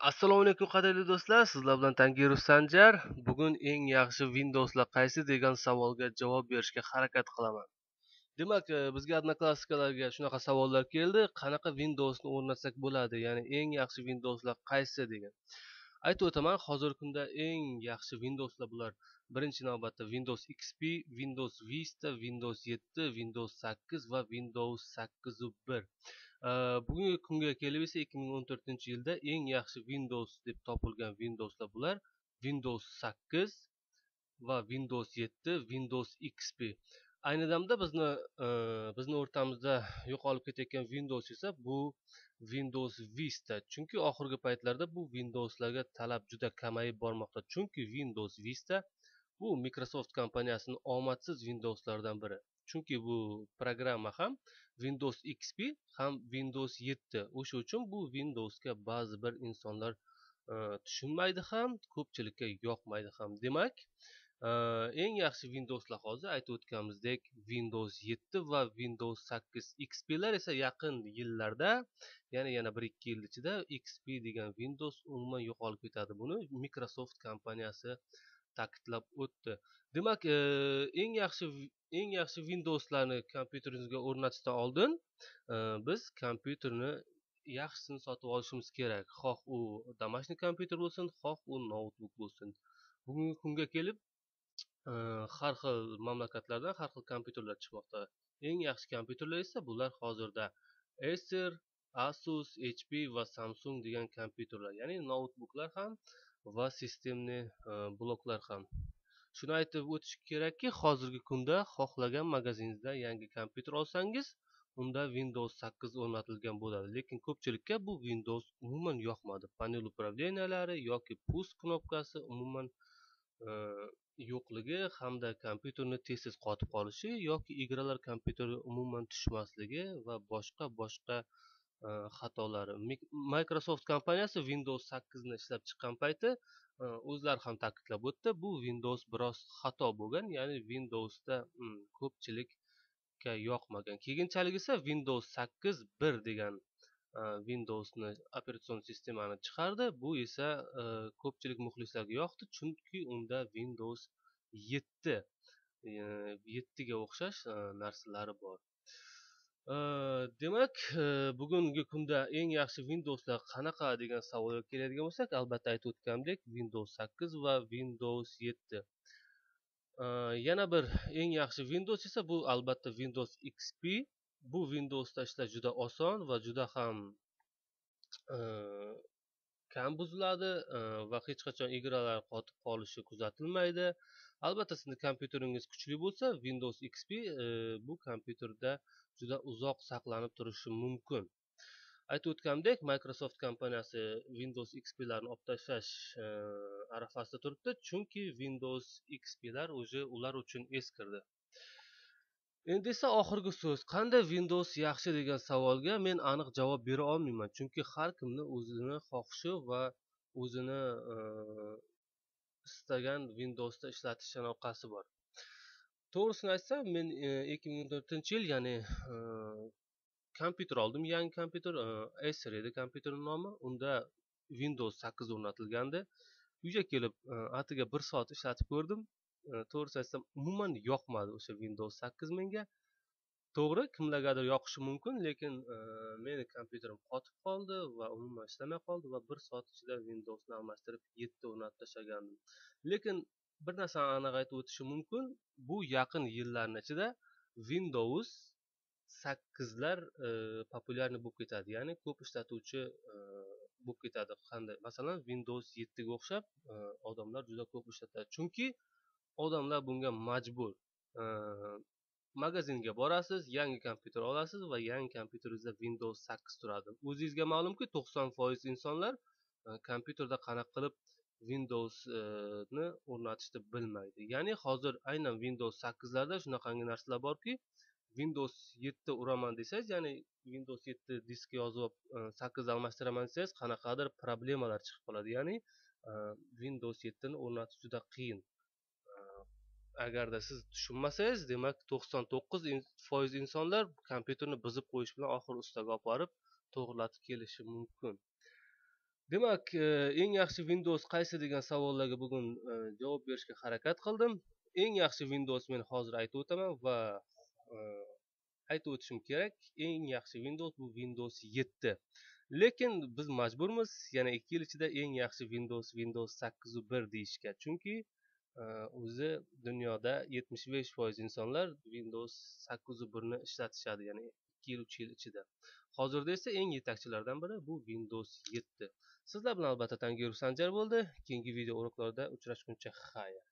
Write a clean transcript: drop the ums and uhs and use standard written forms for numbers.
Assalomu alaykum qadrli do'stlar, sizlar bilan Tangirov Sanjar. Bugun eng yaxshi Windowslar qaysi degan savolga javob berishga harakat qilaman. Demak, bizga odnoklassikalarga shunaqa savollar keldi. Qanaqa Windowsni o'rnatsak bo'ladi? Ya'ni eng yaxshi Windowslar qaysi degan. Aytib o'taman, hozirgi kunda eng yaxshi Windowslar bular birinchi navbatda Windows XP, Windows Vista, Windows 7, Windows 8 va Windows 8.1. Bugungi kunga kelib esa 2014-yilda eng yaxshi Windows deb topilgan Windowslar bular Windows 8 va Windows 7, Windows XP. Ayni damda bizni o'rtamizda yo'qolib ketayotgan Windows esa bu Windows Vista. Chunki oxirgi paytlarda bu Windowslarga talab juda kamayib bormoqda. Chunki Windows Vista bu Microsoft kompaniyasining omadsiz Windowslardan biri. Chunki bu programma ham Windows XP ham Windows 7. O'sha uchun bu Windowsga ba'zi bir insonlar tushunmaydi ham, ko'pchilikka yoqmaydi ham. Demak, eng yaxshi Windowslar hozir aytib o'tganimizdek Windows 7 va Windows 8. XPlar esa yaqin yillarda, ya'ni yana 1-2 yil ichida XP degan Windows umuman yo'qolib ketadi. Buni Microsoft kompaniyasi ta'kidlab o'tdi. Demak, eng yaxshi Windowslarni kompyuteringizga o'rnatishdan oldin biz kompyuterni yaxshisini sotib olishimiz kerak. Xoh u домашний kompyuter bo'lsin, xoh u noutbuk bo'lsin. Bugungi kunga kelib har xil mamlakatlardan har xil kompyuterlar chiqmoqda. Eng yaxshi kompyuterlar esa bular hozirda Acer, Asus, HP va Samsung degan kompyuterlar, ya'ni noutbuklar ham va sistemli bloklar ham. Shuni aytib o'tish kerakki, hozirgi kunda xohlagan magaziningizda yangi kompyuter olsangiz, unda Windows 8 o'rnatilgan bo'ladi. Lekin ko'pchilikka bu Windows umuman yoqmadi. Panel управлениялari yoki pust knopkasi umuman yo'qligi hamda kompyuterni tez-tez qotib qolishi yoki igralar kompyuterga umuman tushmasligi va boshqa xatolari. Microsoft kompaniyasi Windows 8 ni ishlab chiqqan payti o'zlari ham ta'kidlab o'tdi, bu Windows biroz xato bo'lgan, ya'ni Windowsda ko'pchilikka yoqmagan. Keyinchalik esa Windows 8.1 degan Windowsni operatsion sistemani chiqardi. Bu esa ko'pchilik muxlislarga yoqdi, chunki unda Windows 7 ga o'xshash narsalari bor. Demak, bugungi kunda eng yaxshi Windowslar qanaqa degan savolga keladigan bo'lsak, albatta aytib o'tganimdek Windows 8 va Windows 7. Yana bir eng yaxshi Windows esa bu albatta Windows XP. Bu Windowsda ishlash juda oson va juda ham kam buziladi va hech qachon igralar qotib qolishi kuzatilmaydi. Albatta sizni kompyuteringiz kuchli bo'lsa, Windows XP bu kompyuterda juda uzoq saqlanib turishi mumkin. Aytib o'tganimdek, Microsoft kompaniyasi Windows XPlarni olib tashlash arafasida turibdi, chunki Windows XPlar уже ular uchun eskirdi. Endi esa oxirgi so'z, qanday Windows yaxshi degan savolga men aniq javob bera olmayman, chunki har kimni o'zini xohishi va o'zini istagan Windowsda ishlatish anaqasi bor. To'g'risini aytsam, men 2014-yil, ya'ni kompyuter oldim, yangi kompyuter, Acer edi kompyuterning nomi. Unda Windows 8 o'rnatilgandi. Uyga kelib atiga 1 soat ishlatib ko'rdim. To'g'risini aytsam, umuman yoqmadi o'sha Windows 8 menga. To'g'ri, kimlargadir yoqishi mumkin, lekin meni kompyuterim qotib qoldi va umuman ishlamay qoldi va 1 soat ichida Windowsni almashtirib 7 o'rnatib tashlagandim. Lekin bir narsani aniq aytib o'tishim mumkin, bu yaqin yillarning ichida Windows 8lar populyarni bo'lib ketadi, ya'ni ko'p ishlatuvchi bo'lib ketadi. Qanday? Masalan, Windows 7 ga o'xshab odamlar juda ko'p ishlatadi, chunki odamlar bunga majbur. Magazinga borasiz, yangi kompyuter olasiz va yangi kompyuteringizda Windows 8 turadi. O'zingizga ma'lumki, 90% insonlar kompyuterda qanaqa qilib Windowsni o'rnatishni bilmaydi. Ya'ni hozir aynan Windows 8larda shunaqangi narsalar borki, Windows 7 uraman desangiz, ya'ni Windows 7 diski yozib 8 almashtiraman desangiz, qanaqadir problemalar chiqib qoladi. Ya'ni Windows 7 ni o'rnatish juda qiyin. Agarda siz tushunmasangiz, demak 99% insonlar kompyuterni buzib qo'yish bilan oxir ustaga olib borib to'g'rilatib kelishi mumkin. Demak, eng yaxshi Windows qaysi degan savollarga bugun javob berishga harakat qildim. Eng yaxshi Windows men hozir aytib o'taman va aytib o'tishim kerak, eng yaxshi Windows bu Windows 7. Lekin biz majburmiz yana 2 yil ichida eng yaxshi Windows Windows 8.1 deyishga, chunki o'zi dunyoda 75% insonlar Windows 8.1 ni ishlatishadi, ya'ni 2 yil 3 yil ichida. Hozirda esa eng yetakchilardan biri bu Windows 7. Sizlar bilan albatta Tangirov Sanjar bo'ldi. Keyingi video uroklarda uchrashguncha xayr.